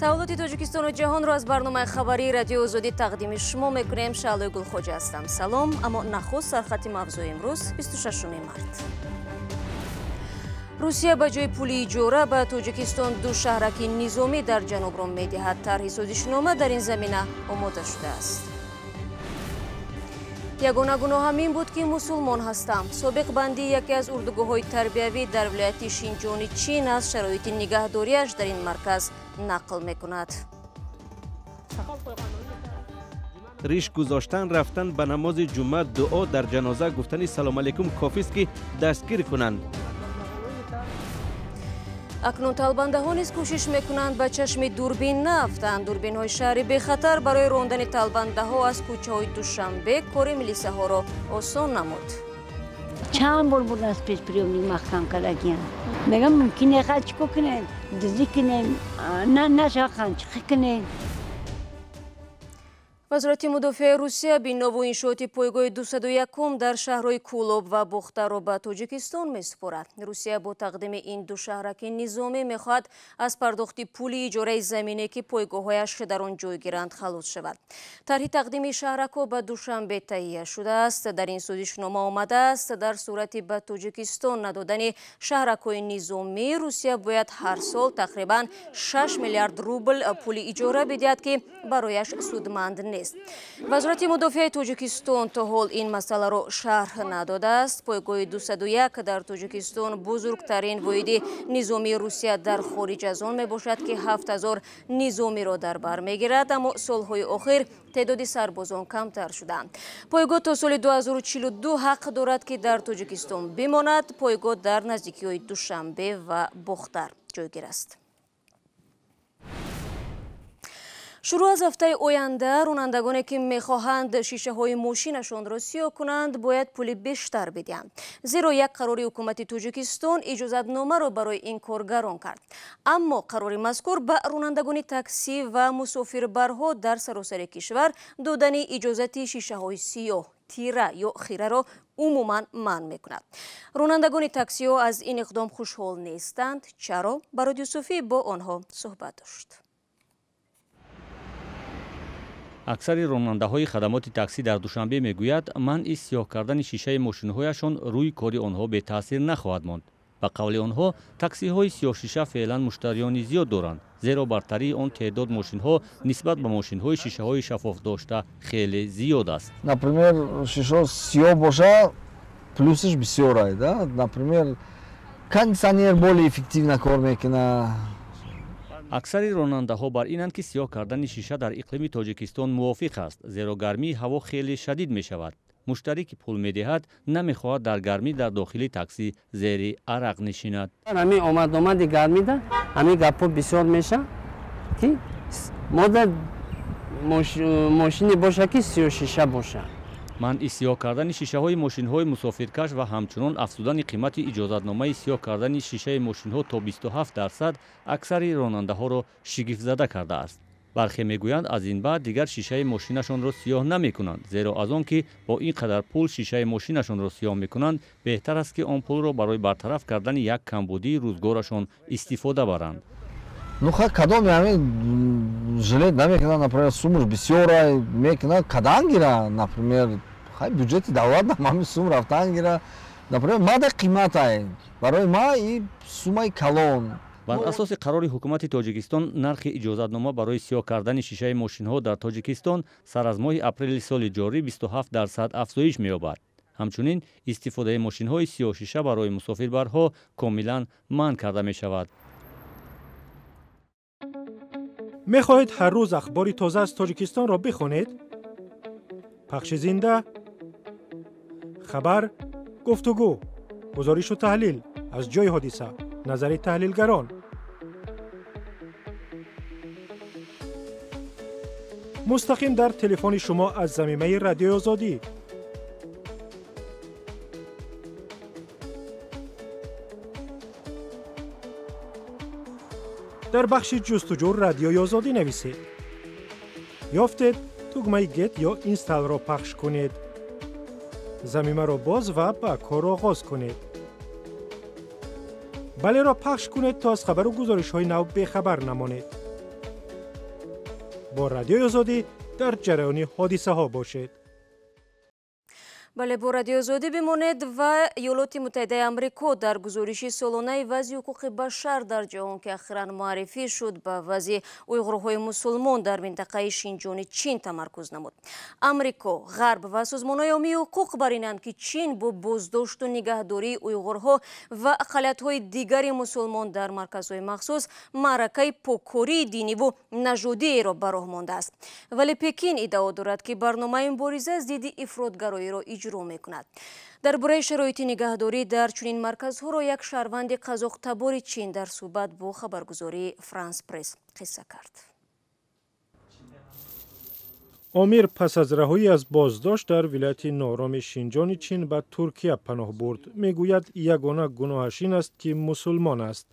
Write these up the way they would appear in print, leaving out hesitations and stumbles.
Таваллуди Тоҷикистону ҷаҳонро аз барномаи хабарии Радиои Озодӣ тақдими шумо мекунем. Шаълои Гулхоҷа ҳастам. Салом. Аммо нахуст сархати мавзӯи имрӯз 26 март. Русия ба ҷои пули иҷора ба Тоҷикистон ду шаҳраки низомӣ дар ҷанубро медиҳад. Тарҳи созишнома дар ин замина омода шудааст. Ягона гуноҳам ин буд, ки мусулмон ҳастам. Собиқ бандии яке аз урдугоҳҳои тарбиявӣ дар вилояти Шинҷони Чин аз шароити нигаҳдориаш дар ин марказ нақл мекунад. Риш гузоштан, рафтан ба намози ҷумъа, дуо дар ҷаноза, гуфтани салом алейкум кофист, ки дастгир кунанд. Акнун талбандаҳо низ кӯшиш мекунанд ба чашми дурбин наафтанд. Дурбинҳои шаҳри бехатар барои рондани талбандаҳо аз кӯчаҳои Душанбе кори милисаҳоро осон намуд. Чанд бор бурдан спецприёмник маҳкам кардагиян. Мегам мумкин не ха чико кунем, дизӣ кунем, на наша қанчиқӣ кунем. Вазорати мудофиаи Русия бинову иншооти пойгоҳи 201 дар шаҳрҳои Кӯлоб ва Бохтарро ба Тоҷикистон месупорад. Русия бо тақдими ин ду шаҳраки низомӣ мехоҳад аз пардохти пули иҷораи замине, ки пойгоҳҳояш дар он ҷойгиранд, халос шавад. Тарҳи тақдими шаҳракҳо ба Душанбе таҳия шудааст. Дар ин созишнома омадааст, дар сурати ба Тоҷикистон надодани шаҳракҳои низомӣ, Русия бояд ҳар сол тақрибан 6 миллиард рубл пули иҷора бидиҳад, ки барояш судманд нест. Вазорати мудофиаи Тоҷикистон то ҳол ин масъаларо шарҳ надодааст. Пойгоҳи 201 дар Тоҷикистон бузургтарин воҳиди низомии Русия дар хориҷ аз он мебошад, ки 7000 низомиро дар бар мегирад, аммо солҳои охир теъдоди сарбозон камтар шуданд. Пойгоҳ то соли 2042 ҳақ дорад, ки дар Тоҷикистон бимонад. Пойгоҳ дар наздикиҳои Душанбе ва Бохтар ҷойгир аст. Шурӯъ аз ҳафтаи оянда ронандагоне, ки мехоҳанд шишаҳои мошинашонро сиёҳ кунанд, бояд пули бештар бидиҳанд. Зеро як қарори ҳукумати Тоҷикистон иҷозатномаро барои ин кор гарон кард. Аммо қарори мазкур ба ронандагони таксӣ ва мусофирбарҳо дар саросари кишвар додани иҷозати шишаҳои сиёҳ, тира ё хираро умуман манъ мекунад. Ронандагони таксиҳо аз ин иқдом хушҳол нестанд. Чаро? Барод Юсуфӣ бо онҳо суҳбат дошт. Аксари ронандаҳои хадамоти таксӣ дар Душанбе мегӯяд, манъи сиёҳ кардани шишаи мошинҳояшон рӯи кори онҳо бетаъсир нахоҳад монд. Ба қавли онҳо, таксиҳои сиёҳшиша феълан муштариёни зиёд доранд, зеро бартарии он теъдод мошинҳо нисбат ба мошинҳои шишаҳои шаффоф дошта хеле зиёд аст. Например, шишаҳо сиёҳ боша, плюсиш бисёр ай, да? Например, кондиционер более эффективно кор мекунад. Аксари ронандаҳо бар инанд, ки сиёҳ кардани шиша дар иқлими Тоҷикистон мувофиқ аст, зеро гармии ҳаво хеле шадид мешавад. Муштарӣ, ки пул медиҳад, намехоҳад дар гармӣ дар дохили таксӣ зери арақ нишинад. Ҳамин омадомади гармида ҳамин гапҳо бисёр мешавад, ки мода мошине боша, ки сиёҳшиша боша. Манъи сиёҳ кардани шишаҳои мошинҳои мусофиркаш ва ҳамчунон афзудани қимати иҷозатномаи сиёҳ кардани шишаи мошинҳо то 27% аксари ронандаҳоро шигифтзада кардааст. Бархе мегӯянд, аз ин баъд дигар шишаи мошинашонро сиёҳ намекунанд, зеро аз он ки бо ин қадар пул шишаи мошинашонро сиёҳ мекунанд, беҳтар аст, ки он пулро барои бартараф кардани як камбудии рӯзгорашон истифода баранд. Ну ха, кадоме ҳамин жалеть намекунад, например, суммаш бисёра мекунад, кадан гира, например, хай бюджети давлат нам ҳамин сум рафтан гира. Например, мада қиматай, барои ма и суммаи калон. Бар асоси қарори ҳукумати Тоҷикистон, нархи иҷозатнома барои сиёҳ кардани шишаи мошинҳо дар Тоҷикистон сар аз моҳи апрели соли ҷорӣ 27% афзоиш меёбад. Ҳамчунин истифодаи мошинҳои сиёҳшиша барои мусофирбарҳо комилан манъ карда мешавад. Мехоҳед ҳар рӯз ахбори тоза аз Тоҷикистонро бихонед? Пахши зинда, хабар, гуфтугӯ, гузоришу таҳлил аз ҷойи ҳодиса, назари таҳлилгарон. Мустақим дар телефони шумо аз замимаи Радиои Озодӣ. Дар бахши ҷустуҷӯ Радиои Озодӣ нависед. Ёфтед, тугмаи Get ё Install-ро пахш кунед. Замимаро боз ва ба кор оғоз кунед. Балеро пахш кунед, то аз хабару гузоришҳои нав бехабар намонед. Бо Радиои Озодӣ дар ҷараёни ҳодисаҳо бошед. Бале, бо Радиои Озодӣ бимонед. Ва Иёлоти Муттаҳидаи Амрико дар гузориши солонаи вазъи ҳуқуқи башар дар ҷаҳон, ки ахиран муаррифӣ шуд, ба вазъи уйғурҳои мусулмон дар минтақаи Шинҷони Чин тамаркуз намуд. Амрико, Ғарб ва созмонҳои ҳомии ҳуқуқ бар инанд, ки Чин бо боздошту нигаҳдории уйғурҳо ва ақаллиятҳои дигари мусулмон дар марказҳои махсус маъракаи поккории диниву нажодиеро ба роҳ мондааст. Вале Пекин иддао дорад, ки барномаи мубориза зидди ифротгароиро иҷро мекунад. Дар бораи шароити нигаҳдорӣ дар чунин марказҳоро як шаҳрванди қазоқтабори Чин дар суҳбат бо хабаргузории Франс Пресс қисса кард. Омир пас аз раҳоӣ аз боздошт дар вилояти ноороми Шинҷони Чин ба Туркия паноҳ бурд. Мегӯяд, ягона гуноҳаш ин аст, ки мусулмон аст.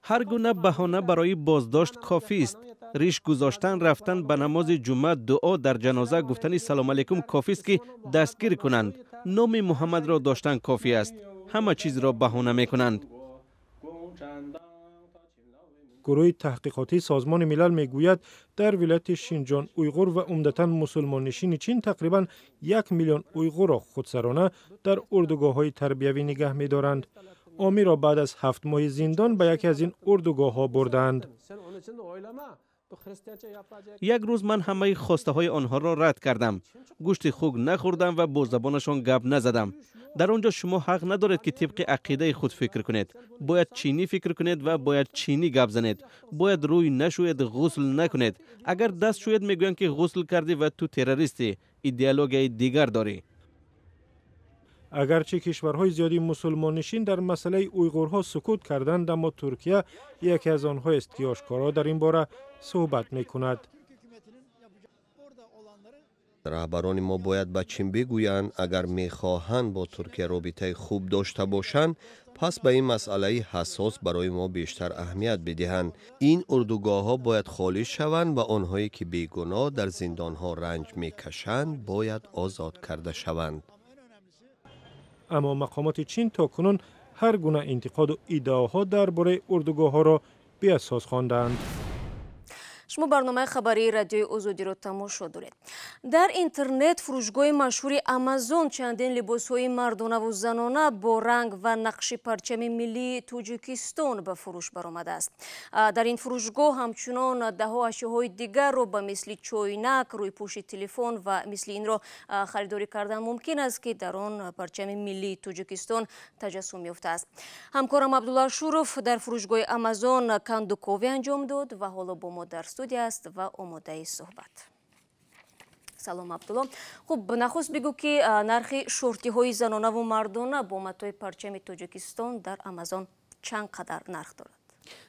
Ҳар гуна баҳона барои боздошт кофист. Риш гузоштан, рафтан ба намози ҷумъа, дуо дар ҷаноза, гуфтани салом алейкум кофист, ки дастгир кунанд. Номи Муҳаммадро доштан кофӣ аст. Ҳама чизро баҳона мекунанд. Гурӯҳи таҳқиқотии Созмони Милал мегӯяд, дар вилояти Шинҷон уйғур ва умдатан мусулмоннишини Чин тақрибан 1 миллион уйғурро худсарона дар урдугоҳҳои тарбиявӣ нигаҳ медоранд. Омирро баъд аз 7 моҳи зиндон ба яке аз ин урдугоҳҳо бурданд. Як рӯз ман ҳамаи хостаҳои онҳоро рад кардам, гӯшти хук нахӯрдам ва бо забонашон гап назадам. Дар он ҷо шумо ҳақ надоред, ки тибқи ақидаи худ фикр кунед. Бояд чинӣ фикр кунед ва бояд чинӣ гап занед. Бояд рӯй нашӯед, ғусл накунед. Агар даст шӯед, мегӯянд, ки ғусл кардӣ ва ту террористӣ, идеологияи дигар дорӣ. Агарчи кишварҳои зиёди мусулмоннишин дар масъалаи уйғурҳо сукут карданд, аммо Туркия яке аз онҳоест, ки ошкоро дар ин бора суҳбат мекунад. Раҳбарони мо бояд ба Чин бигӯянд, агар мехоҳанд бо Туркия робитаи хуб дошта бошанд, пас ба ин масъалаи ҳассос барои мо бештар аҳамият бидиҳанд. Ин урдугоҳҳо бояд холӣ шаванд ва онҳое, ки бегуноҳ дар зиндонҳо ранҷ мекашанд, бояд озод карда шаванд. Аммо мақомоти Чин то кунун ҳар гуна интиқоду иддаоҳо дар бораи урдугоҳҳоро беасос хондаанд. Шумо барномаи хабарии Радиои Озодиро тамошо доред. Дар интернет фурӯшгоҳи машҳури Амазон чандин либосҳои мардонаву занона бо ранг ва нақши парчами миллии Тоҷикистон ба фурӯш баромадааст. Дар ин фурӯшгоҳ ҳамчунон даҳо ашёҳои дигарро ба мисли чойнак, рӯйпӯши телефон ва мисли инро харидорӣ кардан мумкин аст, ки дар он парчами миллии Тоҷикистон таҷассум ёфтааст. Ҳамкорам Абдулла Шуров дар фурӯшгоҳи Амазон кандуковӣ анҷом дод ва ҳоло бо мо дар студия аст ва омодаи суҳбат. Салом, Абдулло. Хуб, нахуст бигӯ, ки нархи шортиҳои занонаву мардона бо матои парчами Тоҷикистон дар Амазон чанд қадар нарх дорад?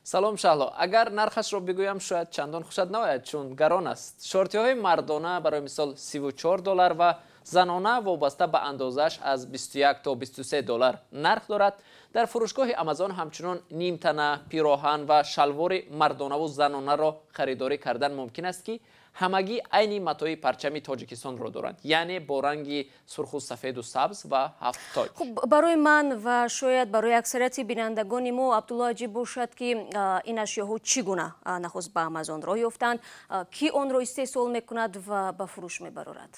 Салом, Шаҳло. Агар нархашро бигӯям, шояд чандон хушат наояд, чун гарон аст. Шортиҳои мардона, барои мисол, 34 доллар ва занона вобаста ба андозааш аз 21 то 23 доллар нарх дорад. Дар фурӯшгоҳи Амазон ҳамчунон нимтана, пироҳан ва шалвори мардонаву занонаро харидорӣ кардан мумкин аст, ки ҳамагӣ айни матои парчами Тоҷикистонро доранд, яъне бо ранги сурху сафеду сабз ва ҳафт тоҷ. Хуб, барои ман ва шояд барои аксарияти бинандагони мо, Абдулло, аҷиб бошад, ки ин ашёҳо чӣ гуна нахуст ба Амазон роҳ ёфтанд, кӣ онро истеҳсол мекунад ва ба фурӯш мебарорад?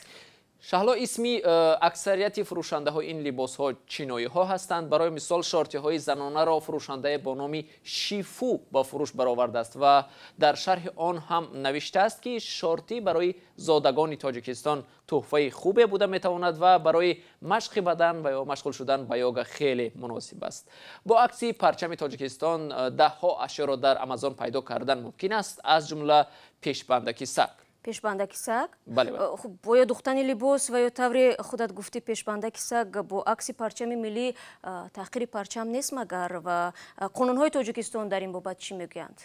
Шаҳло, исми аксарияти фурӯшандаҳои ин либосҳо чиноиҳо ҳастанд. Барои мисол, шортиҳои занонаро фурӯшандае бо номи Шифу ба фурӯш баровардааст ва дар шарҳи он ҳам навиштааст, ки шортӣ барои зодагони Тоҷикистон тӯҳфаи хубе буда метавонад ва барои машқи бадан ва ё машғул шудан ба йога хеле муносиб аст. Бо акси парчами Тоҷикистон даҳҳо ашёро дар Амазон пайдо кардан мумкин аст, аз ҷумла пешбандаки саг. Пешбандаки саг? Бале. Хуб, оё духтани либос ва ё тавре худат гуфтӣ, пешбандаки саг бо акси парчами миллӣ таҳқири парчам нест магар? Ва қонунҳои Тоҷикистон дар ин бобат чӣ мегӯянд?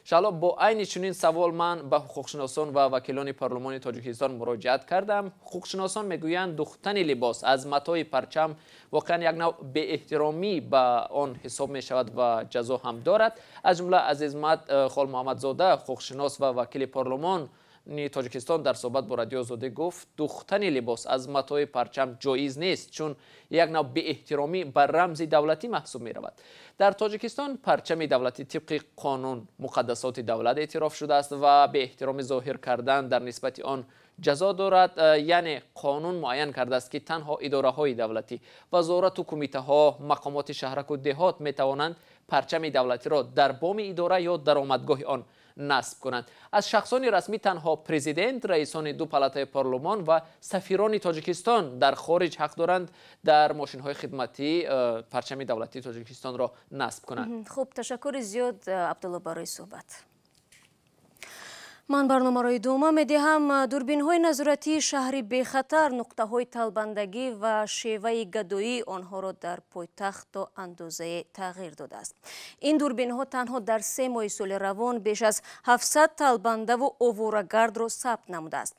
Шаҳло, бо айни чунин савол ман ба ҳуқуқшиносон ва вакилони парлумони Тоҷикистон муроҷиат кардам. Ҳуқуқшиносон мегӯянд, духтани либос аз матои парчам воқеан як нав беэҳтиромӣ ба он ҳисоб мешавад ва ҷазо ҳам дорад. Аз ҷумла Азизмат Холмуҳаммадзода, ҳуқуқшинос ва вакили парлумон, Тоҷикистон дар суҳбат бо Радиои Озодӣ гуфт, духтани либос аз матои парчам ҷоиз нест, чун як нав беэҳтиромӣ ба рамзи давлатӣ маҳсуб меравад. Дар Тоҷикистон парчами давлатӣ тибқи қонун муқаддасоти давлат эътироф шудааст ва беэҳтиромӣ зоҳир кардан дар нисбати он ҷазо дорад. Яъне қонун муайян кардааст, ки танҳо идораҳои давлатӣ, вазорату кумитаҳо, мақомоти шаҳраку деҳот метавонанд парчами давлатиро дар боми идора ё даромадгоҳи он насб кунанд. Аз шахсони расмӣ танҳо президент, раисони ду палатаи парлумон ва сафирони Тоҷикистон дар хориҷ ҳақ доранд дар мошинҳои хидматӣ парчами давлатии Тоҷикистонро насб кунанд. Хуб, ташаккури зиёд, Абдулло, барои суҳбат. Ман барномаро идома медиҳам. Дурбинҳои назоратии шаҳри бехатар нуқтаҳои талбандагӣ ва шеваи гадоии онҳоро дар пойтахт то андозае тағйир додааст. Ин дурбинҳо танҳо дар 3 моҳи соли равон беш аз 700 талбандаву оворагардро сабт намудааст.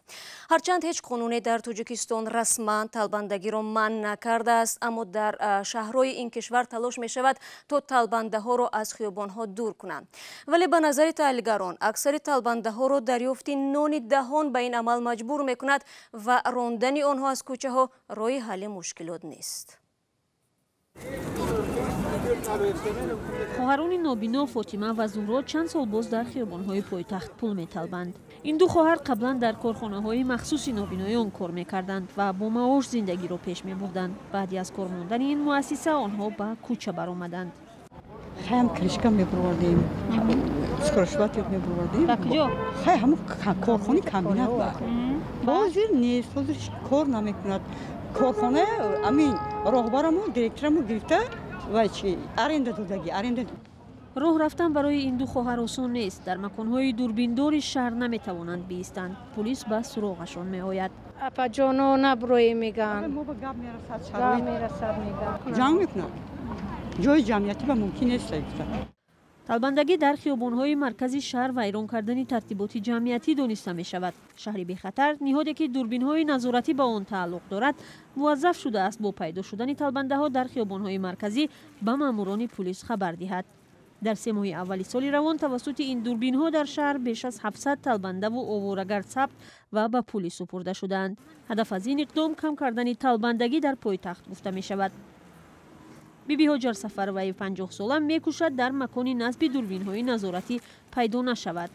Ҳарчанд ҳеҷ қонуне дар Тоҷикистон расман талбандагиро манъ накардааст, аммо дар шаҳрҳои ин кишвар талош мешавад то талбандаҳоро аз хиёбонҳо дур кунанд. Вале ба назари таҳлилгарон, аксари талбандаҳоро дарёфти нони даҳон ба ин амал маҷбур мекунад ва рондани онҳо аз кӯчаҳо роҳи ҳалли мушкилот нест. Хоҳарони нобино Фотима ва Зуҳро чанд сол боз дар хиёбонҳои пойтахт пул металбанд. Ин ду хоҳар қаблан дар корхонаҳои махсуси нобиноён кор мекарданд ва бо маош зиндагиро пеш мебурданд. Баъди аз кор мондани ин муассиса онҳо ба кӯча баромаданд. Хаям крышка мебурвардем, скоросшиватель мебурвардем. Ба куҷо? Хай ҳамун корхонаи комбинат ба. Ҳозир нест, ҳозир кор намекунад. Корхона амин роҳбарамон, директорамон гирифта ва чи аренда додаги, аренда. Роҳ рафтан барои ин ду хоҳар осон нест. Дар маконҳои дурбиндори шаҳр наметавонанд биистанд. Пулис ба суроғашон меояд. Апаҷоно, наброӣ мегӯянд. Мо ба гап мерасад, шароит мерасад мегӯянд. Ҷанг мекунанд. Ҷои ҷамъиятӣ ба мумкин нест. Талбандагӣ дар хиёбонҳои маркази шаҳр вайрон кардани тартиботи ҷамъиятӣ дониста мешавад. Шаҳри бехатар, ниҳоде ки дурбинҳои назоратӣ ба он тааллуқ дорад, муваззаф шудааст бо пайдо шудани талбандаҳо дар хиёбонҳои марказӣ ба маъмурони пулис хабар диҳад. Дар 3 моҳи аввали соли равон тавассути ин дурбинҳо дар шаҳр беш аз 700 талбандаву оворагард сабт ва ба пулис супурда шудаанд. Ҳадаф аз ин иқдом кам кардани талбандагӣ дар пойтахт гуфта мешавад. Биби Ҳоҷар Сафароваи 50сола мекӯшад дар макони насби дурбинҳои назоратӣ пайдо нашавад.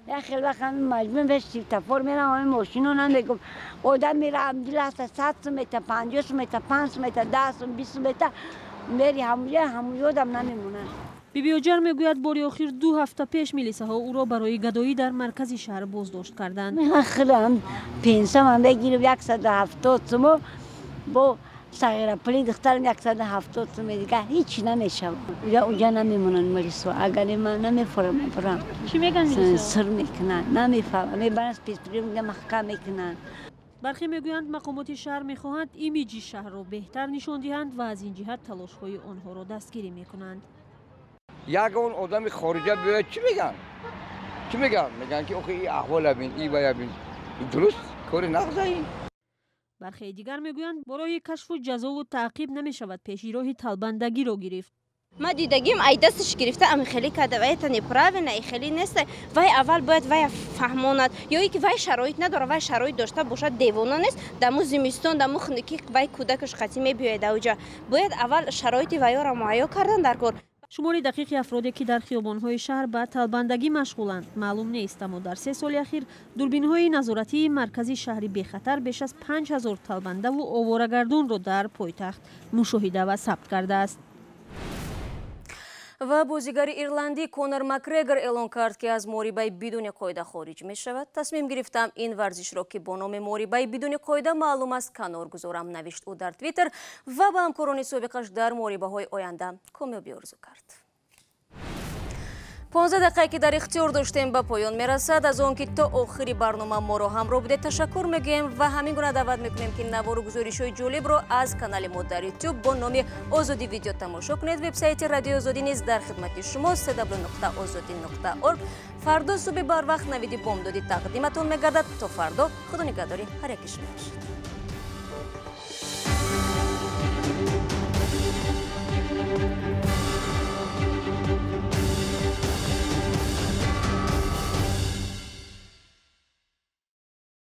Як хел вақт ҳамин маҷбур беш светофор мерам, ҳамин мошино намегум. Одам мера амдиласта 100 сум мета, 50 сум мета, 5 сум мета, 10 сум, 20 сум мета, мери ҳамуҷа, ҳамуҷа одам намемонад. Биби Ҳоҷар мегӯяд, бори охир 2 ҳафта пеш милисаҳо ӯро барои гадоӣ дар маркази шаҳр боздошт карданд. Худам пенсиямам бегирам 170 сумо, бо сағира пули духтарам 170 суме, дигар ҳеҷ намешавад. Уҷа намемонанд милисо. Агар ман намефорам, бурам. Чӣ мегӯянд милисо? Сир мекунанд, намефаҳмам. Мебаранд спецприём маҳкам мекунанд. Бархе мегӯянд, мақомоти шаҳр мехоҳанд имиҷи шаҳрро беҳтар нишон диҳанд ва аз ин ҷиҳат талошҳои онҳоро дастгирӣ мекунанд. Ягон одами хориҷа биёяд, чӣ мегӯянд? Чӣ мегӯянд? Мегӯянд ки охи ин аҳвола бин, ин вая бин. Дуруст кори нағза ин. Бархеи дигар мегӯянд, барои кашфу ҷазову таъқиб намешавад пеши роҳи талбандагиро гирифт. Ма дидагим, ай дасташ гирифта ами хеле карда, вай это неправильно, и хеле нест. Вай аввал бояд вай фаҳмонад, ё ки вай шароит надорад, вай шароит дошта бошад, девона нест. Даму зимистон, даму хунукӣ вай кӯдакаш қатӣ мебиёяд ауҷа. Бояд аввал шароити вайёро муҳайё кардан дар кор. Шумори дақиқи афроде ки дар хиёбонҳои шаҳр ба талбандагӣ машғуланд маълум нест, аммо дар 3 соли ахир дурбинҳои назоратии маркази шаҳри бехатар беш аз 5000 талбандаву оворагардонро дар пойтахт мушоҳида ва сабт кардааст. Ва бозигари ирландӣ Конор Макгрегор эълон кард, ки аз муҳорибаи бидуни қоида хориҷ мешавад. Тасмим гирифтам ин варзишро, ки бо номи муҳорибаи бидуни қоида маълум аст, канор гузорам, навишт ӯ дар Твиттер ва ба ҳамкорони собиқаш дар муҳорибаҳои оянда комёбӣ орзу кард. 15 дақиқае ки дар ихтиёр доштем ба поён мерасад. Аз он ки то охири барнома моро ҳамроҳ будед, ташаккур мегӯем ва ҳамин гуна даъват мекунем, ки навору гузоришҳои ҷолибро аз канали мо дар Ютуб бо номи Озодӣ Видео тамошо кунед. Вебсайти Радиои Озодӣ низ дар хидмати шумо: www.ozodi.org. Фардо субҳи барвақт Навиди бомдодӣ тақдиматон мегардад. То фардо, худо нигаҳдори ҳар яки шумо бошад.